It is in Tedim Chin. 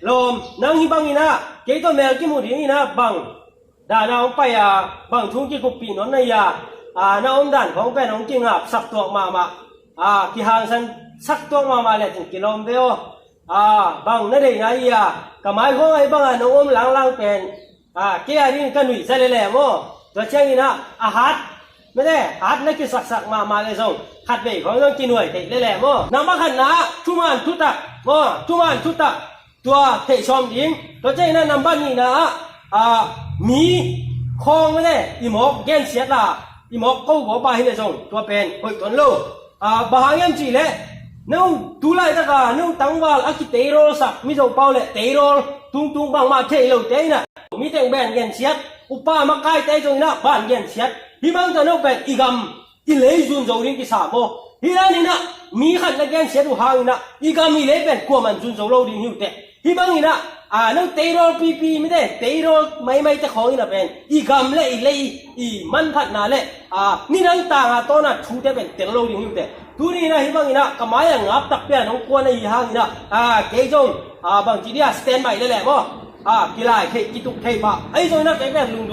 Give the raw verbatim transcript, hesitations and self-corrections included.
Tawm, nang hih bangin ah kei tawh mel kimu dingin ah bang dan a hong pai a, bang thu kikuppih nawn na hi a, a, na omdan khawng pen hong kingapsak tuak mahmah, a, kihangsansak tuak mahmah lecin kilawm ve aw. A, bang na deihna hi a, ka mai khawng ahi banga nong om langlang pen, a, kei a dingin ka nuihza lele maw. Tua ciangin ah a hat, mete, hat na kisaksak mahmah le zong khatvei khawng zong kinuai theih lele maw. Nang bang khatna ah thuman thutak maw, thuman thutak tua theih sawm ding. Tua ciangin ah nambat nihna ah, a, mi khawng mete, i mawk gensiat la, i mawk ko gawpa hi le zong tua pen hoih tuan lo. A, bang hang hiam cih leh no tu laitaka no tangval a kiteirawlsak Mizo pau le teirawltung tung bangmah thei lote in ah, mi teng pen gensiat, upa makaite zong in ah ban gensiat. Hih bang tawh no pen i gam i lei zun zo ding kisa maw. Hih dan in ah mi khat na gensiat uh hangin ah i gam i lei pen kuaman zun zo lo ding hi uh teh. Hih bangin ah, a, no teirawlpipi mite, teirawlmaimai te khawng in ah pen i gam le i lei i manphatna le, a, nidang tanga tawna thute pen tel lo ding hi uh teh. Tuni in ah hih bangin ah ka mai-ah ngap takpi a nong kuan ahi hangin ah, a, kei zong, a, bangci dia standby lele maw. A, kilai thei, kituk thei pah ahi zongin ah kei pen lungduai